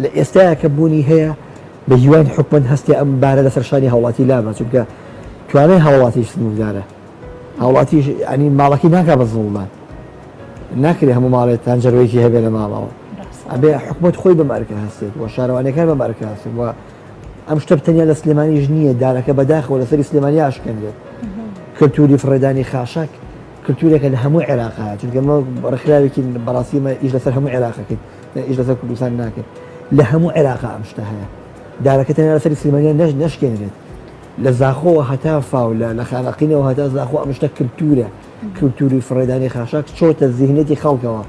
لە ئێستایا کە بوونی هەیە بە هیواین حکومەت هەستێ ئەم بارە لەسەر شانی هاوڵاتی لابا چونکە توانای هاوڵاتیش سنووردارە هاوڵاتیش ینی ماڵەکەی ناکا بە زوڵمان ناکرێ هەموو ماڵێت تانجەرۆیەکی هەبێ لە ماڵەوە ئەبێ حکومەت خۆی بەم ئەرکە هەستێت و شارەوانەکان بەم ئەرکە هەستێت و ئەم شتە تەنیا لە سلێمانیش نییە دارەکە بەداخەوە لەسەری سلێمانی ئاشکێنرێت. کلتوری فڕێدانی خاشاک کلتورێکە لە هەموو عێراق هەیە چونکە ئەمە ڕێکخراوێکی بەڕاستی ئمە ئیش لەسەر هەموو عێراقەکەین ئیش لەسەر کوردستان ناکەین لە هەموو عێراق ئەم شتە هەیە دارەکە تەنیا لەسەری سلێمانیان نەش نەشکێنرێت لە زاخۆوە هەتا فاو لە لە خانەقینەوە هەتا زاخۆ ئەم شتە کلتورە کلتوری فڕێدانی خاشاک چۆتە زیهنیەتی خەڵکەوە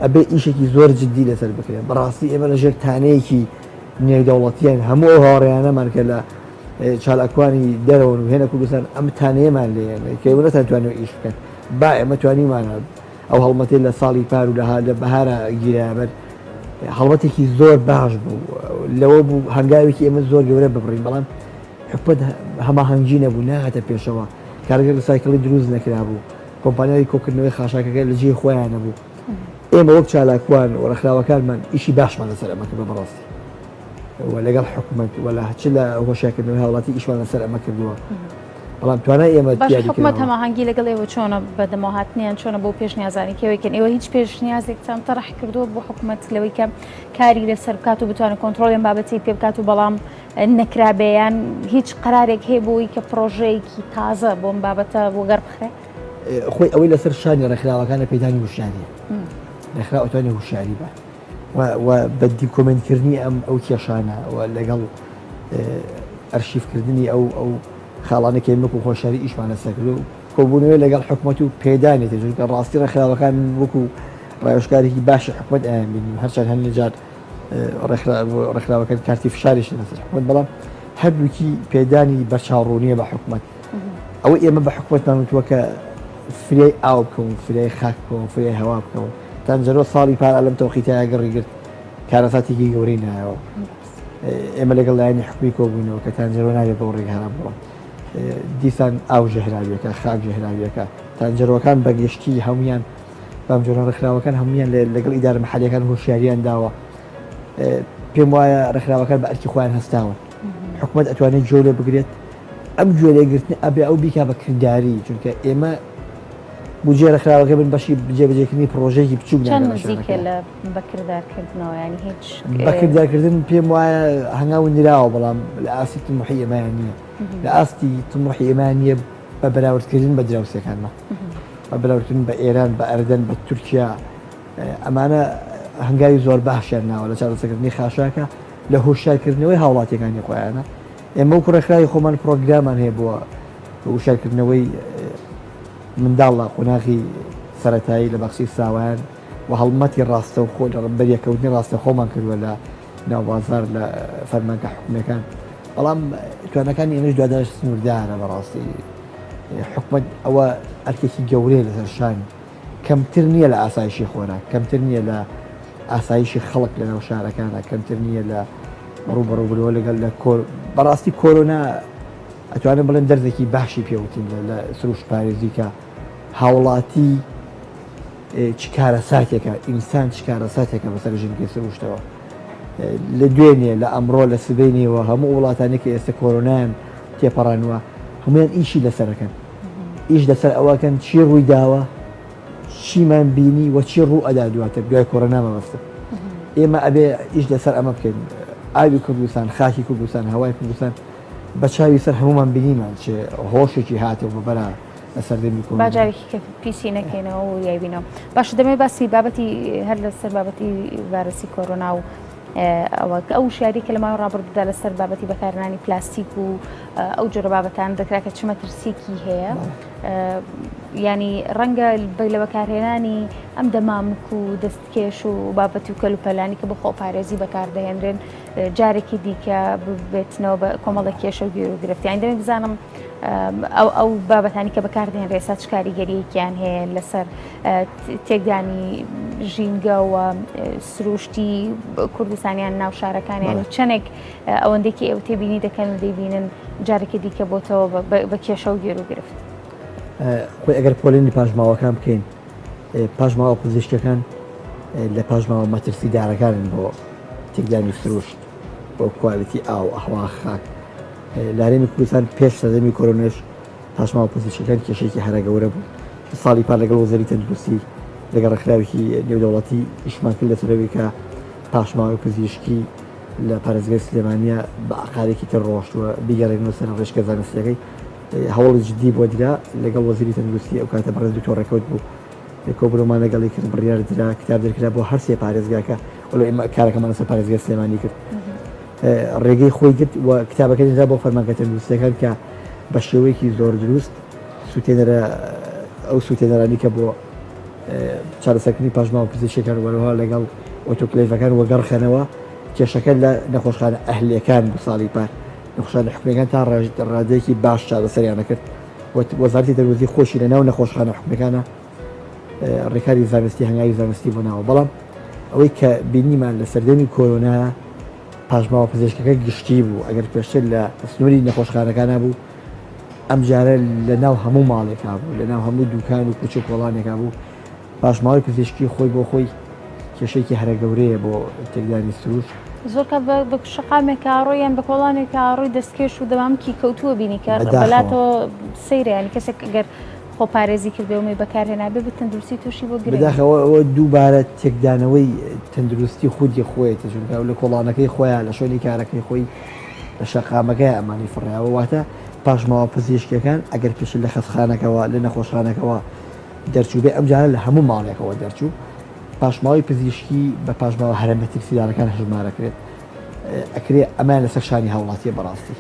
ئەبێ ئیشێکی زۆر جدی لەسەر بکرێت بەڕاستی ئێمە لەژێر تانەیەکی نێودەوڵەتیان هەموو ئەو هاوڕێیانەمان کە لە چالاکوانی دەرەوەن و هێنە کوردستان ئەم تانەیەمان لێیە کە ئێوە نەتانتوانیوە ئیش بکەن با ئێمە توانیمانە ئەو هەڵمەتەی لە ساڵی پار و لە بەهارە گیرایە بەر هەڵمەتێکی زۆر باش بوو لەوە بوو هەنگاوێکی ئێمە زۆر گەورە ببڕین بەڵام حکومەت هەماهەنگی نەبوو ناهاتە پێشەوە کارگەر ڕیسایکڵی دروست نەکرابوو کۆمپانیای کۆکردنەوەی خاشاکەکە لە جێی خۆیان نەبوو ئێمە وەک چالاکوان و ڕێکخراوەکانمان ئیشی باشمان لەسەر ئەمە کردووە بەڕاستی و لەگەڵ حکومەت و لە چ لە هۆشیارکردنەوەی هاوڵاتی ئیشمان لەسەر ئەمە کردووە بەڵام توانای ئێمە باش حکومەت هەماهەنگی لەگەڵ ئێوە چۆنە بەدەمەوە هاتنیان چۆنە بۆ پێشنیازانی کێوەکەن ئێوە هیچ پێشنیازێکتان تەڕح کردووە بۆ حکومەت لەوەی کە کاری لەسەر بکات و بتوانێت کۆنترۆڵیان بابەتی پێ بکات و بەڵام نەکرابێیان هیچ قرارێک هەیە بۆی کە پرۆژەیەکی تازە بۆم بابەتە بۆ گەڕ بخرێ خۆی ئەوەی لەسەر شانی ڕێکخراوەکانە پێدانی هوشیاریە ڕێکخراو ئەتوانێت هوشیاری بە و بە دیکۆمێنتکردنی ئەم ئەو کێشانە و لەگەڵ ئەرشیفکردنی ئەو ئەو خاڵانە کە وەکو خۆشاری ئیشمان لەسەر کرد و کۆبوونەوەی لەگەڵ حکومەت و پێدانێتی چونکە ڕاستی ڕێکخراوەکان وەکو ڕاوێژکارێکی باشی حکومەت ئەیان بینیم هەرچەند هەندێک جار ڕێکخراوەکان کارتی فشاریش لەسەر حکومەت بەڵام هەردووکی پێدانی بەرچاوڕوونیە بە حکومەت ئەوەی ئێمە بە حکومەتمان وتووە کە فریای ئاو بکەون، فریای خاک بکەون، فریای هەوا بکەون. تەنجەرۆ ساڵی پار لەم تەوقیتایە گڕی گرت، کارەساتێکی گەورەی نایەوە. ئێمە لەگەڵ لایەنی حکومی کۆبووینەوە کە تانجەرۆ نابێت بەو ڕێگایە بڕۆن. دیسان ئاو ژەهراویەکە، خاک ژەهراویەکە. تانجەرۆکان بە گشتی هەموویان بەم جۆرە ڕێکخراوەکان هەموویان لەگەڵ ئیدارە مەحەلیەکان هۆشیاریان داوە. پێم وایە ڕێکخراوەکان بە ئەرکی خۆیان هەستاون. حکومەت ئەتوانێت گوێ لێ بگرێت ئەم گوێ لێگرتنە ئەبێ ئەو بیکا بە کرداری چونکە ئێمە بودجەی ڕێکخراوەکە بن بەشی جێبەجێکردنی پڕۆژەیەکی بچووک چەند نزیکە لە بەکردارکردنەوە ینی هیچ بەکردارکردن پێم وایە هەنگاو نراوە بەڵام لە ئاستی تموحی ئێمەیان نییە لە ئاستی تموحی ئێمە نییە بە بەراوردکردن بە دراوسێکانمە بە بەراوردکردن بە ئێران بە ئەردەن بە تورکیا ئەمانە هەنگاوی زۆر باشیان ناوە لە چارەسەکردنی خاشاکە لە هۆشیارکردنەوەی هاوڵاتیەکانی خۆیانە ئێمە وەکو ڕێکخراوی خۆمان پرۆگرامان هەیە بۆ هۆشیارکردنەوەی منداڵ لە قۆناغی سەتایی لە باخچەی ساوایان و هەڵمەتی ڕاستەوخۆ لە بەریەکەوتنی ڕاستەخۆمان کردووە لە ناوبازار لە فەرمانگە حکومیەکان بەڵام توانەکانی ئێمەش دواداش سنووردارە بەڕاستی حکومت ئەوە ئەرکێکی گەورەیە لەسەر شانی کەمتر نییە لە ئاسایشی خۆراک، کەمتر نییە لە ئاسایشی خەڵک لە ناو شارەکانە، کەمتر نییە لە ڕووبەڕووبوونەوە لەگەڵ لە کۆر بەڕاستی کۆرۆنا ئەتوانم بڵێم دەرزێکی باشی پێوتین لە سروشت پارێزی کە هاوڵاتی چ کارەساتێکە ئینسان چ کارەساتێکە بەسەر ژینگەی سروشتەوە لە دوێنێ لە ئەمڕۆ لە سبەینێوە هەموو وڵاتانی کە ئێستا کۆرۆنایان تێپەڕانوە هەمویان ئیشی لەسەرەکەن ئیش لەسەر ئەوەکەن چی ڕووی داوە چیمان بینی و چی ڕوو ئەدا دواتر دوای کۆرۆنا مەبەستم ئێمە ئەبێ ئیش لەسەر ئەمە بکەین ئاوی کوردستان خاکی کوردستان هەوای کوردستان بە چاوی سەر هەمومان بینیمان چ هۆشێکی هاتەوە بە بەرا لە سەردەمی کۆرۆنا. با جارێکی کە پیسی نەکەینەوە و یایبینەوە باشە دەمەوێت باسی بابەتی هەر لەسەر بابەتی ڤایرۆسی کۆرۆنا و ئەوە ئەو وشیاری کە لە ماوەی ڕابردوودا لەسەر بابەتی بەکارهێنانی پلاستیک و ئەو جۆرە بابەتان دەکرا کە چ مەترسیکی هەیە ینی ڕەنگە لە بەکارهێنانی ئەم دەمامک و دەستکێش و بابەت و کەلوپەلانی کە بۆ خۆپارێزی بەکاردەهێنرێن جارێکی دیکە ببێتنەوە بە کۆمەڵە کێشە و گیر و گرفتیان دەمێ بزانم ئەو ئەو بابەتانی کە بەکاردێنرێ ئێستا چ کاریگەریەکیان هەیە لەسەر تێکدانی ژینگە و سروشتی کوردستانیان ناو شارەکانیان چەندێک ئەوەندێکی ئێوە تێبینی دەکەن و دەیبینن جارێکی دیکە بۆتەوە بە کێشە و گێر و گرفت. خۆی ئەگەر پۆلێنی پاشماوەکان بکەین پاشماوە پزیشکەکان لە پاشماوە مەترسیدارەکانن بۆ تێکدانی سروشت بۆ quality ئاو ئەهوا خاک لە هەرێمی کوردستان پێش سەردەمی کۆرۆنەش پاشماوە پزیشکەکان کێشەیەکی هەرە گەورە بوو. ساڵی پار لەگەڵ وەزاری تەندروستی لەگەڵ ڕێکخراوێکی نێودەوڵەتی ئیشمان کرد لەسەر ئەوەی کە پاشماوەی پزیشکی لە پارێزگای سلێمانیە بە ئاقارێکی تر ڕۆشتووە بیگەڕێنەوە سەر ڕێچکە زانستیەکەی. هەوڵی جدی بۆ درا لەگەڵ وەزیری تەندروستی ئەو کاتە بەڕێز دکتۆر ڕێکەوت بوو کۆبوونەوەمان لەگەڵی کرد بڕیار درا کتاب دەرکرا بۆ هەر سێ پارێزگاکە وەلو ئێمە کارەکەمان لەسەر پارێزگای سلێمانی کرد ڕێگەی خۆی گرت و کتابەکە درا بۆ فەرمانگە تەندروستیەکان کە بە شێوەیەکی زۆر دروست سووتێنەرە ئەو سووتێنەرانی کە بۆ چارەسەرکردنی پاشماوە پزیشکەکان وەرەوە لەگەڵ ئۆتۆکلێڤەکان وەگەڕخەنەوە کێشەکە لە نەخۆشخانە ئەهلیەکان بوو ساڵی پار نەخۆشخانە حکومیەکان تا ڕادەیەکی باش چارەسەریان نەکرد وەزارەتی تەندروستی خۆشی لە ناو نەخۆشخانە حکومیەکانە ڕێکاری زانستی هەنگاوی زانستی بۆ ناوە بەڵام ئەوەی کە بینیمان لە سەردەمی کۆرۆنا پاشماوە پزیشکەکە گشتی بوو ئەگەر پێشتر لە سنووری نەخۆشخانەکانە بوو ئەم جارە لە ناو هەموو ماڵێکا بوو لە ناو هەموو دوکان و کوچ و کۆڵانێکا بوو پاشماوەی پزیشکی خۆی بۆ خۆی کێشەیەکی هەرە گەورەیە بۆ تێکدانی سروشت. زۆر کات بە شەقامێکا ڕۆی یان بە کۆڵانێکا ڕۆی دەستکێش و دەمامکی کەوتووە بینی کە بەلاتەوە سەیرە یانی کەسێک گەر خۆپارێزی کردبێ و مەی بەکارهێنابێ بە تەندروستی تووشی بۆ گرنگە. بەداخەوە ئەوە دووبارە تێکدانەوەی تەندروستی خودی خۆیەتی چونکە ئەو لە کۆڵانەکەی خۆیان لە شوێنی کارەکەی خۆی لە شەقامەکەی ئەمانی فڕیاوە واتە پاشماوە پزیشکیەکان ئەگەر پێشتر لە خەستخانەکەوە لە نەخۆشخانەکەوە دەرچووبێ ئەمجارە لە هەموو ماڵێکەوە دەرچوو پاشماوەی پزیشکی بە پاشماوە هەرە مەترسیدارەکان هەژمارەکرێت ئەکرێ ئەمایان لەسەر شانی هاوڵاتیە بەڕاستی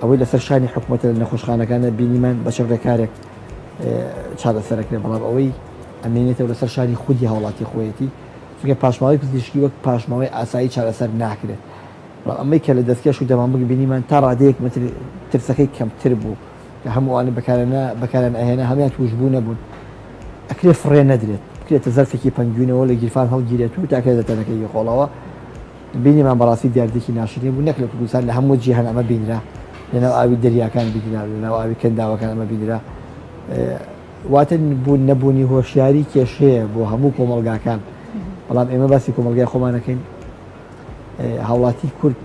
ئەوەی لەسەر شانی حکوومەتە لە نەخۆشخانەکانە بینیمان بە چەند ڕێکارێک چارەسەرەکرێ بەڵام ئەوەی ئەمێنێتەوە لەسەر شانی خودی هاوڵاتی خۆیەتی چونکە پاشماوەی پزیشکی وەک پاشماوەی ئاسایی چارەسەر ناکرێت بەڵام ئەمەی کە لە دەستکێش و دەمامک بینیمان تا ڕادەیەک مەتر ترسەکەی کەمتر بوو کە هەموو ئەوانەی بەکارێنە بەکاریان ئەهێنا هەموویان تووشبوو نەبوون ئەکرێ فڕێ نەدرێت بکرێتە زەرفێکی پەنگوینەوە لە گیرفان هەڵگیرێت و تاکرێتە تەنەکەی خۆڵەوە بینیمان بەڕاستی دیاردێکی ناشرین بوو نەک لە کوردستان لە هەموو جیهان ئەمە بینرا لەناو ئاوی دەریاکان بینرا لەناو ئاوی کەنداوەکان ئەمە بینرا واتە بوون نەبوونی هۆشیاری کێشەیە بۆ هەموو کۆمەڵگاکان بەڵام ئێمە باسی کۆمەڵگای خۆمانەکەین هاوڵاتی کورد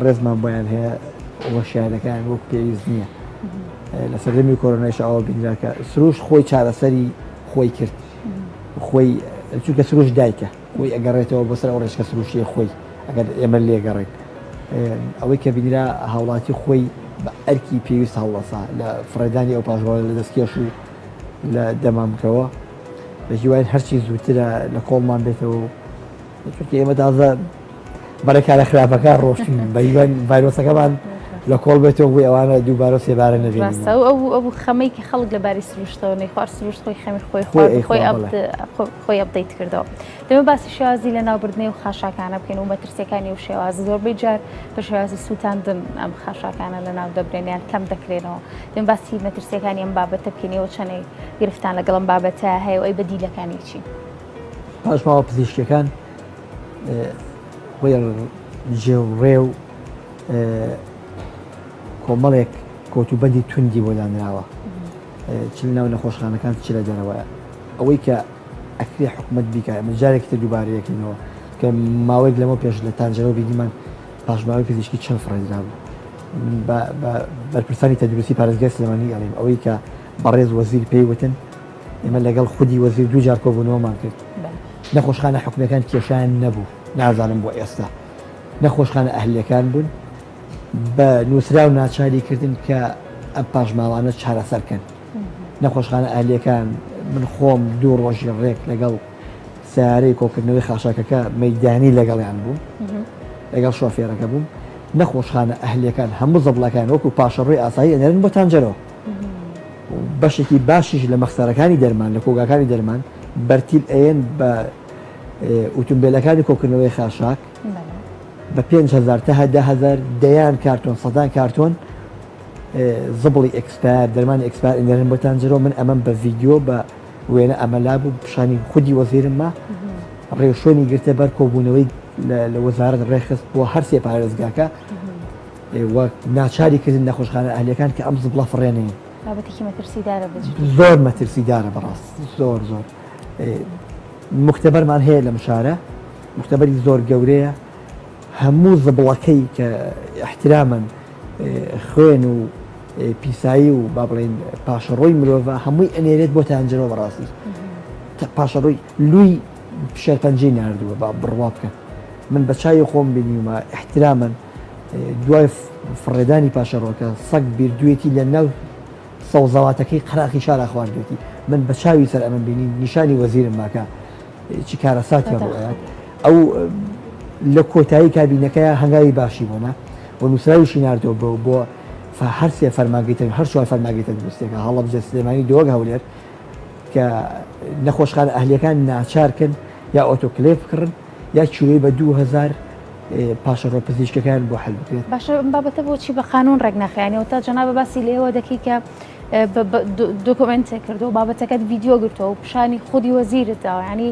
ڕێزمان بۆیان هەیە هۆشیارەکان وەک پێویست نییە لە سەردەمی کۆرۆنایش ئەوە بینرا کە سروشت خۆی چارەسەری خۆی کرد خۆی چونکە سروشت دایکە خۆی ئەگەڕێتەوە بۆ سەر ئەو ڕێچکە سروشتیە خۆی ئەگەر ئێمە لێگەڕێن ئەوەی کە بینرا هاوڵاتی خۆی بە ئەرکی پێویست هەڵەسا لە فڕێدانی ئەو پاشماوە لە دەستکێش و لە دەمامکەوە بە هیواین هەرچی زووترە لە کۆڵمان بێتەوە و چونکە ئێمە تازە بەڕێکارە خراپەکان ڕۆشتین بە هیوای ڤایرۆسەکەمان لە کۆڵ بێتەوە بۆی ئەوانە دووبارە سێبارە نەبێت ڕاستە ئەو ئەو خەمەی کە خەڵک لەبارەی سروشتەوە نەیخوارد سروشت خۆی خەمی خۆی خوارد و خۆی خۆی update کردەوە دەمە باسی شێوازی لە ناوبردنەوەی و خاشاکانە بکەین و مەترسیەکانی و شێواز زۆربەی جار بە شێوازی سووتاندن ئەم خاشاکانە لە ناو دەبرێن یان کەم دەکرێنەوە دەم باسی مەترسیەکانی ئەم بابەتە بکەینەوە چەندێک گرفتان لەگەڵم بابەتە هەیە و ئەی بەدیلەکانی چین؟ پاشماوە پزیشکیەکان خۆی جێوڕێ و کۆمەڵێک کۆتوبەندی توندی بۆ دانراوە چ لە ناو نەخۆشخانەکان چ لە دەرەوە ئەوەی کە ئەکرێ حکومت بیکە ئەمە جارێکی تر دووبارە یەکەینەوە کە ماوەیەک لەمە پێش لە تانجەرەوە بینیمان پاشماوەی پزیشکی چەند فڕێدرا بوو بە بەرپرسانی تەندروستی پارێزگای سلێمانی ئەڵێم ئەوەی کە بەڕێز وەزیر پێی وتن ئێمە لەگەڵ خودی وەزیر دوو جار کۆبوونەوەمان کرد. نەخۆشخانە حکومییەکان کێشەیان نەبوو، نازانم بۆ ئێستا نەخۆشخانە ئەهلییەکان بوون بە نووسراو ناچاری کردن کە ئەم پاشماوانە چارەسەر کەن. نەخۆشخانە ئەهلییەکان من خۆم دوو ڕۆژی ڕێک لەگەڵ سەیارەی کۆکردنەوەی خاشاکەکە مەیدانی لەگەڵیان بووم، لەگەڵ شۆفێرەکە بووم. نەخۆشخانە ئەهلییەکان هەموو زبڵەکان وەکو پاشەڕۆی ئاسایی ئەنێرن بۆ تانجەرۆ. بەشێکی باشیش لە مەخسەرەکانی دەرمان لە کۆگاکانی دەرمان بەرتیل ئەیەن بە ئوتومبیلەکانی کۆکردنەوەی خاشاک بە 5هزار تا 10هزار دەیان کارتۆن سەدان کارتۆن زبڵی expire دەرمانی expire ئەنێرن بۆ تانجەرۆ من ئەمەم بە ڤیدیۆ بە وێنە ئەمە لابوو پیشانی خودی وەزیرم ما ڕێوشوێنی گرتە بەر کۆبوونەوەی لە وەزارەت ڕێکخست بۆ هەرسێ پارێزگاکە و ناچاری کردن نەخۆشخانە ئەهلیەکان کە ئەم زبڵە فڕێ نەیەن. بابەتێکی مەترسیدارە بە جدی. زۆر مەترسیدارە بەڕاست زۆر زۆر. موختەبەرمان هەیە لەم شارە موختەبەری زۆر گەورەیە هەموو زبڵەکەی کە احترامەن خوێن و پیسایی و با بڵێین پاشەڕۆی مرۆڤە هەمووی ئەنێرێت بۆ تانجەرۆ بەڕاستی پاشەڕۆی لوی شێرپەنجەی ناردووە با بڕوا بکەن من بە چاوی خۆم بینیومە احترامەن. دوای فڕێدانی پاشەڕۆکە سەگ بیردوێتی لە ناو سەوزەواتەکەی قەراخی شارا خواردوێتی من بە چاوی سەر ئەمەم بینی نیشانی وەزیرم ماکە چی کارەساتی ڕوئەیات ئەو لە کۆتایی کابینەکەی هەنگاوی باشی بۆنا و نووسراویشی ناردەوە بۆ بۆ هەر سێ فەرمانگەی تر هەر چوار فەرمانگەی تەندروستیەکە هەڵەبجە سلێمانی دهۆک هەولێر کە نەخۆشخانە ئەهلیەکان ناچارکەن یا ئۆتۆکلێف بکڕن یا کیلۆی بە 2000 پاشەڕۆ پزیشکەکان بۆ حل بکرێت. باشە ئەم بابەتە بۆچی بە قانون ڕێک ناخرێ؟ یانی ئەوەتا جەنابە باسی لێوە دەکەی کە دۆکۆمێنتێک کردو بابەتەکەت ڤیدیۆ گرتەوە و پیشانی خودی وەزیرت داوە ینی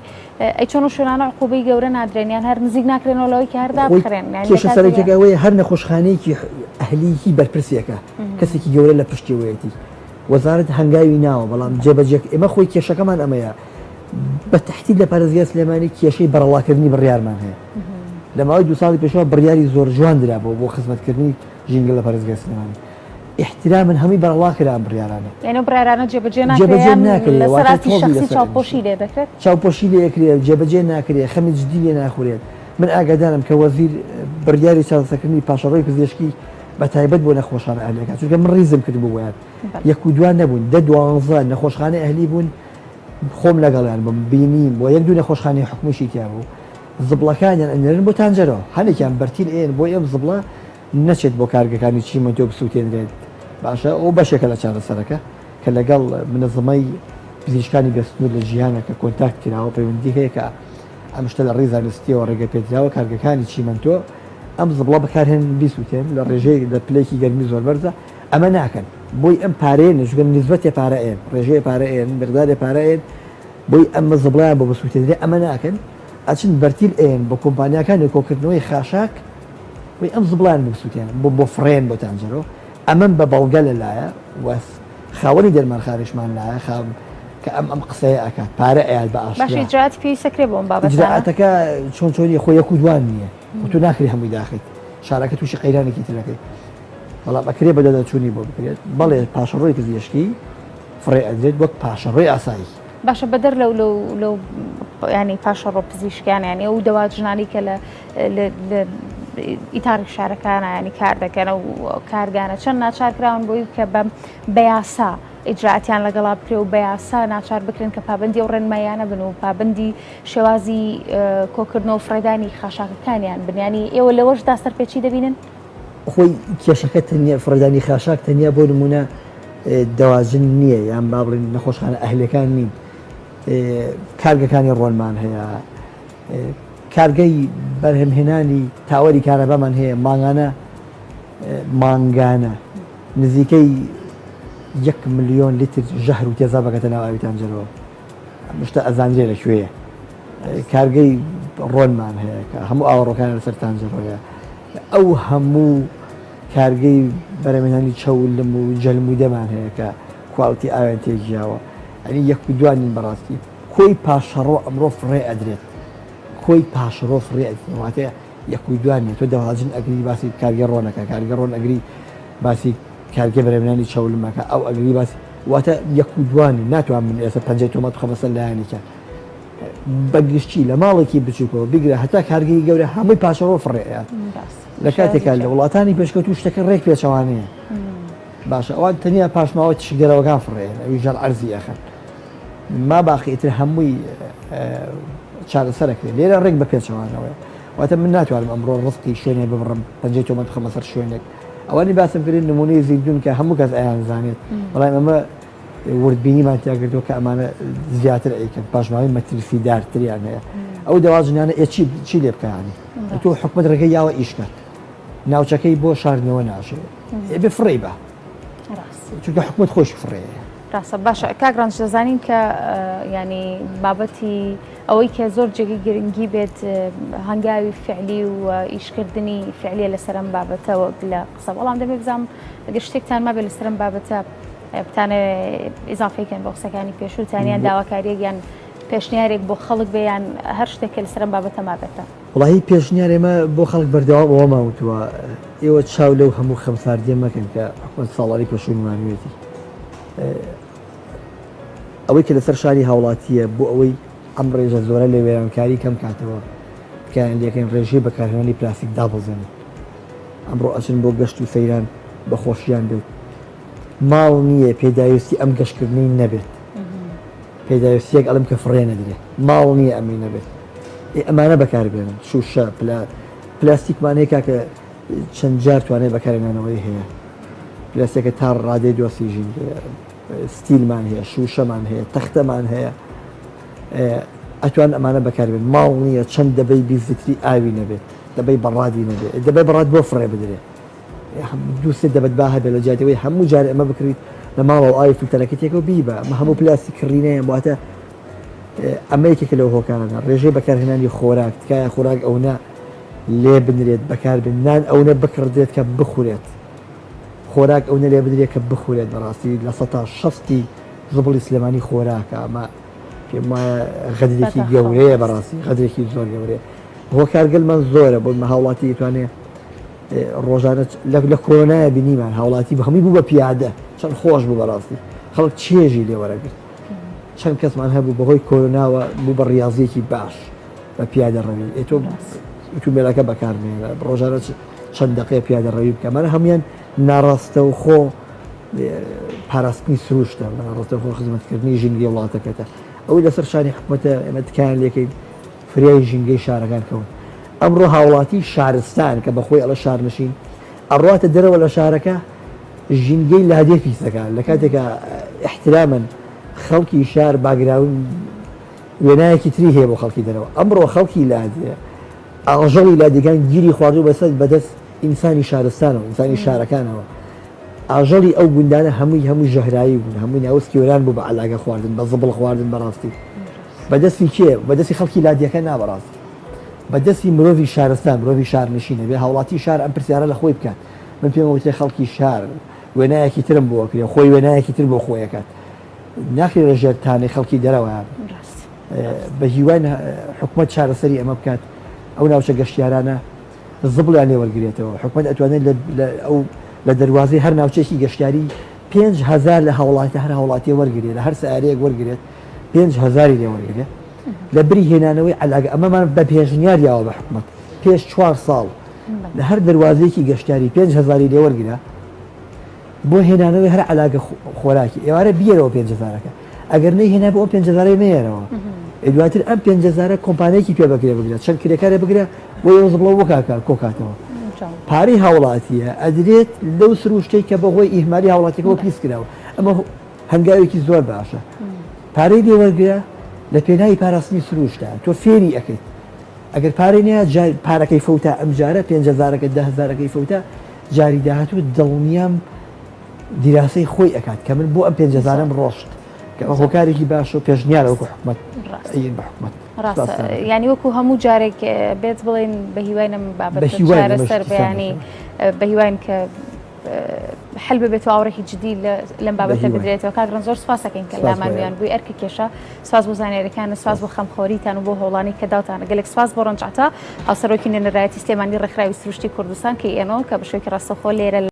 ئەی چۆن و شوێنانە عقوبەی گەورە نادرێن یان هەر نزیک ناکرێنەوە لەوەی کە هەر دابخرێن کێشە سەرەکیەکە ئەوەیە هەر نەخۆشخانەیەکی ئەهلیی بەرپرسێکە کەسێکی گەورە لە پشتیەوەیەتی وەزارەت هەنگاوی ناوە بەڵام جێبەجێ ئێمە خۆی کێشەکەمان ئەمەیە بە تەحدید لە پارێزگای سلێمانی کێشەی بەڕەڵاکردنی بڕیارمان هەیە لە ماوەی دو ساڵی پێشەوە بڕیاری زۆر جوان درابوو بۆ خزمەتکردنی ژینگە لە پارێزگای سلێمانی ئیحترامن هەمووی بەڕەڵا کرا ئەم بڕیارانە. یانی ئەو بڕیارانە جێبەجێ ناکرێ جێبەجێ ناکرێ لەسەر واتە ئاستی تۆزی شەخسی لەسەر چاوپۆشی ئەنیشێ. لێ دەکرێت؟ چاوپۆشی لێ ئەکرێ، جێبەجێ ناکرێ، خەمی جدی لێ ناخورێت. من ئاگادارم کە وەزیر بڕیاری چارەسەرکردنی پاشەڕۆی پزیشکی بە تایبەت بۆ نەخۆشخانە ئەهلییەکان، چونکە من ڕیزم کردبوو بۆیان، یەک و دوان نەبوون، دە دوانزە نەخۆشخانەی ئەهلی بوون، خۆم لەگەڵیان بووم، بینیم و یەک دوو نەخۆشخانەی حکومیشی تیا بوو، زبڵەکانیان ئەنێرن بۆ تانجەرۆ، هەنێکیان بەرتیل ئەیەن بۆی ئەم زبڵە نەچێت بۆ کارگەکانی چیمەنتۆ بسوتێنرێت باشە ئەو بەشێکە لە چارەسەرەکە کە لەگەڵ منەزەمەی پزیشکانی بێسنوور لە جیهانە کە contact کراوە پەیوەندی هەیە کە ئەم شتە لە ڕێی زانستیەوە ڕێگە پێدراوە کارگەکانی چیمەنتۆ ئەم زبڵە بەکارهێن بیسوتێن لە ڕێژەی لە پلەیەکی گەرمی زۆر بەرزە ئەمە ناکەن بۆی ئەم پارەیە نەچگە نسبەتێ پارە ئێن ڕێژەیە پارە ئێن مقدارێ پارە ئێن بۆی ئەمە زبڵیان بۆ بسوتێنرێ ئەمە ناکەن ئەچن بەرتیل ئێن بە کۆمپانیاکانی کۆکردنەوەی خاشاک وەی ئەم زبڵیان بسوتێنن بۆ بۆ فڕێن بۆ تانجەرۆ ئەمەم بە بەڵگە لەلایە و خاوەنی دەرمانخانەشمان لایە خاوم کە ئەم ئەم قسەیە ئەکات پارە ئەیات بە باشە ئاشکرا ئیجرائاتی پێویستە کرێ بۆ ئەم بابەتانە؟ ئیجرائاتەکە چۆن چۆنیە خۆ یەک و دوان نییە خۆ تۆ ناکرێ هەمووی داخیت شارەکە تووشی قەیرانێکی تر ئەکەیت بەڵام ئەکرێ بەدەدەچوونی بۆ بکرێت بەڵێ پاشەڕۆی پزیشکی فڕێ ئەدرێت وەک پاشەڕۆی ئاسایی. باشە بەدەر لەو لەو لەو ینی پاشەڕۆ پزیشکیان ینی ئەو دەواجنانی کە لە لە ئیتاری شارەکانە ینی کار دەکەن و کارگانە چەند ناچار کراون بۆی کە بە بە یاسا ئیجراتیان لەگەڵا بکرێ و بە یاسا ناچار بکرێن کە پابندی ئەو ڕێنماییانە بن و پابندی شێوازی کۆکردنەوە فڕێدانی خاشاکەکانیان بنیانی ئێوە لەوەشدا سەرپێچی دەبینن؟ خۆی کێشەکە تەنیا فڕێدانی خاشاک تەنیا بۆ نمونە دەواجن نییە یان با بڵێن نەخۆشخانە ئەهلیەکان نین کارگەکانی ڕۆنمان هەیە کارگەی بەرهەمهێنانی تاوەری کارەبامان هەیە مانگانە مانگانە نزیکەی یەک ملیۆن لیتر ژەهر و تێزا بەکەتە ناو ئاوی تانجەرەوە مشتە ئەزانرێ لە کوێیە کارگەی ڕۆنمان هەیە کە هەموو ئاوەڕۆکان لەسەر تانجەڕۆیە ئەو هەموو کارگەی بەرەمێنانی چەولم و جەلمودەمان هەیە کە کواڵتی ئاویان تێکیاوە ئەنی یەک و دوان نین بەڕاستی کۆی پاشەڕۆ ئەمڕۆ فڕێ ئەدرێت کۆی پاشەڕۆ فڕێ ئەدرێت واتە یەک و دوان نیە تۆ دەواجن ئەگری باسی کارگە ڕۆنەکە کارگە ڕۆن ئەگری باسی کارگە بەرەمێنانی چەولمەکە ئەو ئەگری باسی واتە یەک و دوانی ناتوان من ئێستا پەنجەی تۆمەت بخەمە سەر لایەنێکیان بە گشتی لە ماڵێکی بچووکەوە بگرە هەتا کارگەی گەورە هەمووی پاشەڕۆ فڕێ ئەیات لە کاتێکا لە وڵاتانی پێشکەوتوو شتەکە ڕێک پێچەوانەیە باشە ئەوان تەنیا پاشماوە تشکدەرەوەکان فڕێن ئەوی ژەڵ عەرزی ئەخەن ما باقی ئیتر هەمووی چارەسەرەکرێت لێرە ڕێک بە پێچەوانەوەیە واتە من ناتوانم ئەمڕۆ ڕزقی شوێنێ ببڕم پەنجەی تۆمەت بخەمە سەر شوێنێک ئەوانی باسم کردن نمونەی زیندون کە هەموو کەس ئەیان زانێت بەڵام ئەمە وردبینیمان تیا کردووە کە ئەمانە زیاتر ئەیکەن پاشماوەی مەترسیدارتریان هەیە ئەو دەواجنانە ئێ چی چی لێ بکەیانی تۆ حکومت ڕێگەی یاوە ئیش کات ناوچەکەی بۆ شاردنەوە ناشێ ئێ فڕێی بە چونکە حکومت خۆش فڕێ ڕاستە باشە کاک ڕەنج دەزانین کە ینی بابەتی ئەوەی کە زۆر جێگەی گرنگی بێت هەنگاوی فعلی و ئیشکردنی فعلیە لەسەر ئەم بابەتە وەک لە قسە بەڵام دەبێ بزانم ئەگەر شتێکتان مابێ لەسەر ئەم بابەتە بتانەوێ ئیزافەی کەن بۆ قسەکانی پێشووتان یان داواکاریەک یان پێشنیارێک بۆ خەڵک بێ یان هەر شتێک کە لەسەر ئەم بابەتە مابێتە. وەڵاهی پێشنیار ئێمە بۆ خەڵک بەردەوام ئەوەمان وتووە ئێوە چاو لەو هەموو خەمساردیە مەکەن کە حکومەت ساڵانی پێشوو نواندوێتی ئەوەی کە لەسەر شانی هاوڵاتییە بۆ ئەوەی ئەم ڕێژە زۆرە لە وێرانکاری کەم کاتەوە تکایان لێکەین ڕێژەی بەکارهێنانی پلاستیک دابەزێنن. ئەمڕۆ ئەچن بۆ گەشت و سەیران بە خۆشیان بێت. ماڵ نییە پێداویستی ئەم گەشتکردنەی نەبێت. پێداویستیەک ئەڵێم کە فڕێ نەدرێ. ماڵ نییە ئەمەی نەبێت. ئێ ئەمانە بەکاربێنن. شوشە، پلا، پلاستیکمان هەیە کاکە چەند جار توانای بەکارهێنانەوەی هەیە. پلاستیکە تا ڕادەی دۆستی ژینگەیە. ستیلمان هەیە، شوشەمان هەیە، تەختەمان هەیە. ئەتوان ئەمانە بەکاربێن. ماڵ نییە چەند دەبەی 20 لیتری ئاوی نەبێت، دەبەی بەڕادی نەبێت. دەبەی بەڕاد بۆ فڕێ بدرێ؟ دوو سێ دەبەت با هەبێت لە جیاتی ئەوەی هەموو جارێ ئەمە بکڕیت لە ماڵەوە ئاوی فلتەرەکە تێکەوە بیبە ئەمە هەموو پلاستیک کڕینەیە واتە ئەمە یەکێکە لەو هۆکارانە ڕێژەی بەکارهێنانی خۆراک تکایە خۆراک ئەونە لێ بنرێت بەکار بن نان ئەونە بکڕدرێت کە بخورێت خۆراک ئەونە لێ بدرێت کە بخورێت بەڕاستی لە سەتا شەستی زبڵی سلێمانی خۆراکە ئەمە پێم وایە غەدرێکی گەورەیە بەڕاستی غەدرێکی زۆر گەورەیە هۆکارگەلمان زۆرە بۆ هاوڵاتی دەتوانێت ڕۆژانە لە کۆرۆنایە بینیمان هاوڵاتی بە هەمووی بوو بە پیادە چەند خۆش بوو بەڕاستی خەڵک چێژی لێ وەرەگرت چەند کەسمان هەبوو بەهۆی کۆرۆناوە بوو بە ڕاضیەکی باش بە پیادە ڕەوی ئێ تۆ ئوتومبیلەکە بەکارمێنە ڕۆژانە چەند دقەیە پیادە ڕەوی بکە مانە هەمویان ناڕاستەوخۆ پاراستنی سروشتە ناڕاستەوخۆ خزمەتکردنی ژینگەی وڵاتەکەتە ئەوەی لەسەر شانی حکومەتە ئێمە تکایان لێکەین فریای ژینگەی شارەکان کەون. ئەمڕۆ هاوڵاتی شارستان کە بەخۆی ئەڵێ شارنشین ئەڕواتە دەرەوە لە شارەکە ژینگەی لادێ پیس دەکات لە کاتێکا ئیحترامەن خەڵکی شار باگراون وێنایەکی تری هەیە بۆ خەڵکی دەرەوە ئەمڕۆ خەڵکی لادێ ئاژەڵی لادێکان گیری خواردوو بەسەر بەدەست ئینسانی شارستانەوە ئینسانی شارەکانەوە ئاژەڵی ئەو گوندانە هەمووی هەموو ژەهراوی بوون هەمووی ناوسکی وێران بوو بە عەلاگە خواردن بە زبڵ خواردن بەڕاستی بە دەستی کێ؟ بە دەستی خەڵکی لادێکە نا بەڕاستی بە دەستی مرۆڤی شارستان مرۆڤی شارنشین ئەبێ هاوڵاتی شار ئەم پرسیارە لە خۆی بکات من پێم وترێ خەڵکی شار وێنایەکی ترم بۆ ئەکرێ خۆی وێنایەکی تر بۆ خۆی ئەکات ناکرێ لە ژێر تانەی خەڵکی دەرەوە بە هیوای حکومەت چارەسەری ئەمە بکات ئەو ناوچە گەشتیارانە زبڵیان لێ وەرگرێتەوە حکومەت ئەتوانێت لە ئەو لە دەروازەی هەر ناوچەیەکی گەشتیاری 5000 لە هاوڵاتی هەر هاوڵاتیە وەرگێت لە هەر سیارەیەک وەرگێت پێنج هەزاری لێ وەرگرێ لە بری هێنانەوەی عەلاگە ئەمەمان بە پێشنیار یاوە بە حکومەت پێش چوار ساڵ لە هەر دەروازەیەکی گەشتیاری پێنج هەزاری لێ وەرگرە بۆ هێنانەوەی هەر عەلاگە خۆراکی ئێوارە بیەرەوە پێنج هەزارەکە ئەگەر نەیهێنا بۆ ئەم پێنج هەزارەی نەیەرەوە دواتر ئەم پێنج هەزارە کۆمپانیایەکی پێ بەکرێ بگرە چەند کرێکارێ بگرە بۆ ئەو زبڵە وەکاکە کۆکاتەوە پارەی هاوڵاتیە ئەدرێت لەو سروشتەی کە بەهۆی ئیهمالی هاوڵاتیەکەەوە پیس کراوە ئەمە هەنگاوێکی زۆر باشە پارەی لێ وەرگرە لە پێناوی پاراستنی سروشتە تۆ فێری ئەکەیت ئەگەر پارەی نیا پارەکەی فەوتا ئەم جارە پێنج هەزارەکە دە هەزارەکەی فەوتا جاری داهاتوو دڵنیام دیراسەی خۆی ئەکات کە من بۆ ئەم پێنج هەزارەم ڕۆشت کە ئەو هۆکارێکی باشە و پێشنیارە وەکو حکومەت ئەیەن بە حکومەت ڕاستە یانی وەکو هەموو جارێک بێت بڵێن بە هیوای نەم بابەت چارەسەر بەیانی بە هیواین کە حل ببێت و ئاوڕێکی جدی لەم بابەتە بدرێتەوە. کاک ڕەنج زۆر سپاس ئەکەین کە لامان میوان بووی ئەرکە کێشە. سپاس بۆ زانیاریەکانت، سپاس بۆ خەمخۆریتان و بۆ هەوڵانەی کە داوتانە. گەلێک سپاس بۆ ڕەنج عەتا، هاوسەرۆکی نوێنەرایەتی سلێمانی ڕێکخراوی سروشتی کوردستان KNO کە بە شێوەیەکی ڕاستەوخۆ لێرە لە.